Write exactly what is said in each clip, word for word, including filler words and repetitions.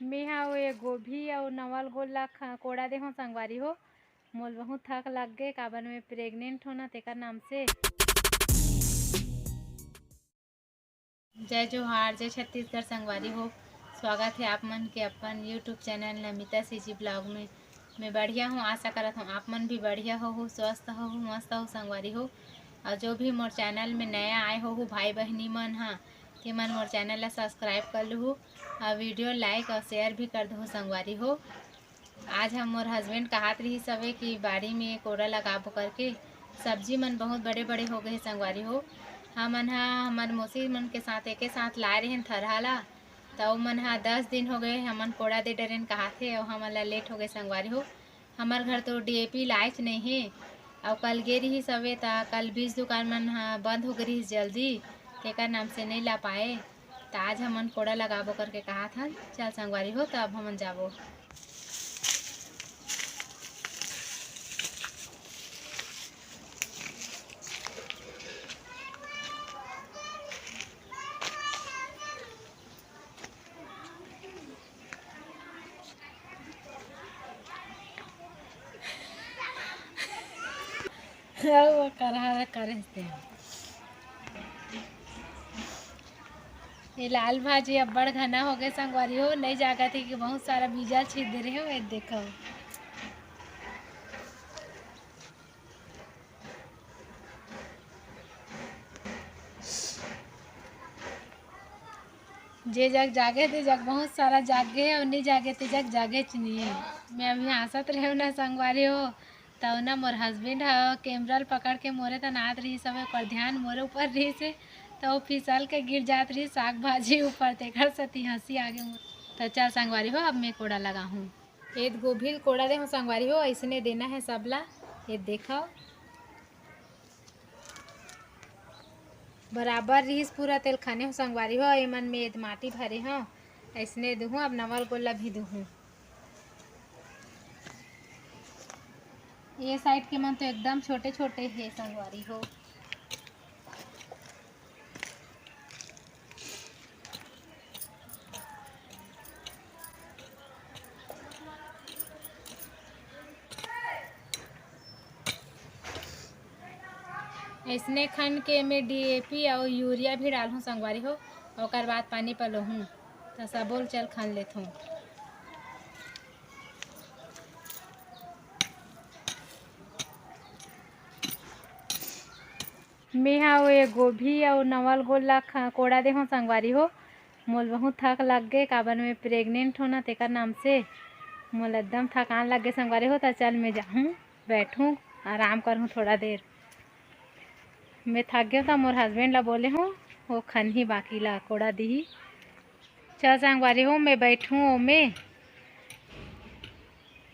मेहा वो ये गोभी अउ नवल गोल ला ख-, कोड़ा दे हों संगवारी हो। मोल बहुत थक लग गे, काबर मैं प्रेग्नेंट हों ना, तेकर नाम से। जय जोहार, जय छत्तीसगढ़ संगवारी हो। स्वागत है आप मन के अपन YouTube channel Namita CG blog में। मैं बढ़िया हूँ, आशा करत हूँ आप मन भी बढ़िया होहू, स्वस्थ होहू, मस्त होहू संगवारी हो। और जो भी मोर चैनल में नया आए होहू भाई बहिनी मन हा, ते मन मोर चैनल ला सब्सक्राइब कर लूहू और वीडियो लाइक और शेयर भी कर दो संगवारी हो। आज हम मोर हस्बैंड कहात रहिस हवे कि बाड़ी में कोड़ा लगाबो करके, सब्जी मन बहुत बड़े-बड़े हो गए हे संगवारी हो। हमन ह हमर मौसी मन के साथ एके साथ लाए रहेन थरहा ला, त ओमन ह दस दिन हो गए हमन कोड़ा दे डरेन कहाथे, अउ हमन ला लेट हो गए संगवारी हो। हमर घर तो डीएपी लाएच नइ हे, अउ कल गे रिहिस हवे, त कल बीज दुकान मन ह बंद हो गे रिहिस जल्दी, तेकर नाम से नइ ला पाए। त आज हमन कोड़ा लगाबो करके कहात हन। चल संगवारी हो, त अब हमन जाबो। अउ ओकर हर करे ते। ये लाल भाजी अब्बड़ घना हो गए संगवारी हो, नइ जागत हे कि बहुत सारा बीजा छींट दे रहे हो। ये देखो, जे जग जागे ते जग बहुत सारा जागे हे, अउ नइ जागे ते जग जागेच नइ हे। मैं अभी हाँसत रहे हो ना संगवारी हो, तब ना मोर हस्बैंड ह कैमरा ल पकड़ के मोरे तनात रहिस हवे, ओकर ध्यान मोरे ऊपर रहिस हे, त वो फिसल के गिर जात रहिस साग भाजी ऊपर, तेकर सेती हंसी आगे मोर। त चल संगवारी हो, अब मैं कोड़ा लगाहूँ। एद गोभी ल कोड़ा दे हो संगवारी हो, अइसने देना है सबला। ये देखो, बराबर रिहिस पूरा तेल खाने हो संगवारी हो। एमन में एद माटी भरे हो, अइसने दुहूँ। अब नवल गोला भी दुहूँ। ये साइड के मन तो एकदम छोटे छोटे हे संगवारी हो। अइसने खन के एमे डीएपी अउ यूरिया भी डालहूँ संगवारी हो, ओकर बाद पानी पलोहूँ। त सबो ल चल खन लेथों। मेहा वो ये गोभी अउ नवल गोल ला ख-, कोड़ा दे हों संगवारी हो। मोल बहुत थक लग गे, काबर मैं प्रेग्नेंट हों ना, तेकर नाम से मोल एकदम थकान लग गे संगवारी हो। त चल मैं जाहूँ, बैठूँ, आराम करहूँ थोड़ा देर। मैं थक गेंव त मोर हस्बैंड ला बोले हों, वो खनही बाकी ला कोड़ा दिही। चल संगवारी हो, मैं बैठूँ ओमे,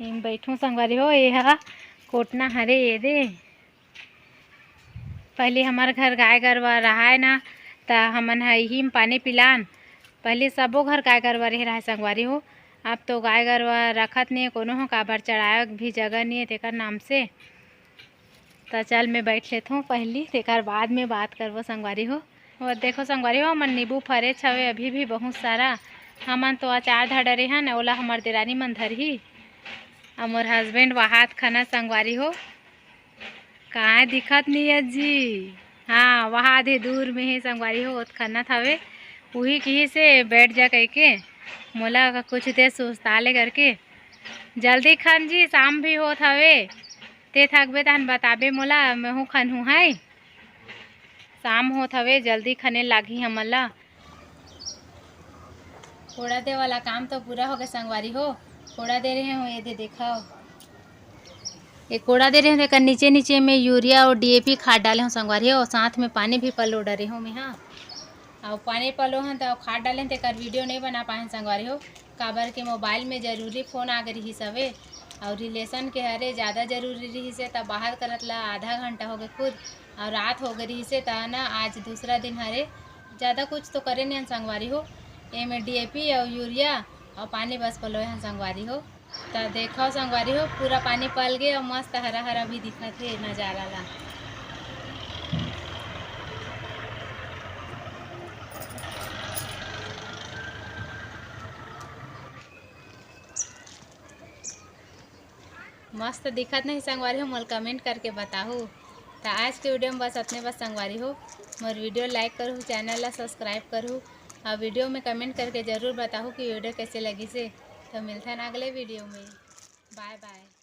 एम बैठूँ संगवारी हो। ये हा कोटना हरे, ये दे। पहली हमर घर गाय गरवा रहाय ना, त हमन ह इही म पानी पिलान। पहली सबो घर गाय गरवा रहे रहाय संगवारी हो। अब तो गाय गरवा रखत नइ हे कोनो हो, काबर चराए भी जगह नइ हे तेकर नाम से। त चल मैं बैठ लेथों पहली, तेकर बाद में बात करबो संगवारी हो। वो देखो संगवारी हो, हमर नींबू फरेच हवे अभी भी बहुत सारा। हमन तो अचार धर डरे हन, ओला हमर देरानी मन धरही। अउ मोर हस्बैंड वहात खना संगवारी हो। काय दिखत नइ हे जी? हाँ, वहा दे दूर में हे संगवारी हो, ओत खनत हवे। उही किहिसे बैठ जा कहिके, मोला कुछ देर सुस्ता ले करके। जल्दी खन जी, शाम भी होत हवे। ते थकबे तहन बताबे मोला, महूँ खनहूँ है। शाम होत हवे, जल्दी खने लागही हमन ला। कोड़ा दे वाला काम तो पूरा हो गए संगवारी हो। कोड़ा दे रहे हो, ये दे देखो, ये कोड़ा दे रहे हो, तेकर नीचे नीचे में यूरिया अउ डीएपी खाद डाले हो संगवारी हो, साथ में पानी भी पलो डरे हो मैं हा। अउ पानी पलो हन त खाद डाले हन, तेकर वीडियो नइ बना पाए हन संगवारी हो, काबर के मोबाइल में जरूरी फोन आ गे रिहिस हवे, अउ रिलेशन के हरे ज़्यादा जरूरी रिहिस हे, त बाहर करत ला आधा घंटा हो गे खुद, अउ रात हो गे रिहिस हे, त ना आज दूसरा दिन हरे, ज़्यादा कुछ तो करे नइ हन संगवारी हो। एमे डीएपी अउ यूरिया अउ पानी बस पलोए हन संगवारी हो। त देखो संगवारी हो, पूरा पानी पल गे अउ मस्त हरा हरा भी दिखत हे नजारा ला। मस्त दिखत नहीं संगवारी हो, मोला comment करके बताहू। त आज के video में बस अतने बस संगवारी हो। मोर video like करहू, channel ला subscribe करहू, अउ video में comment करके जरूर बताहू कि video कैसे लगिसे। त मिलथन अगले video में। Bye bye।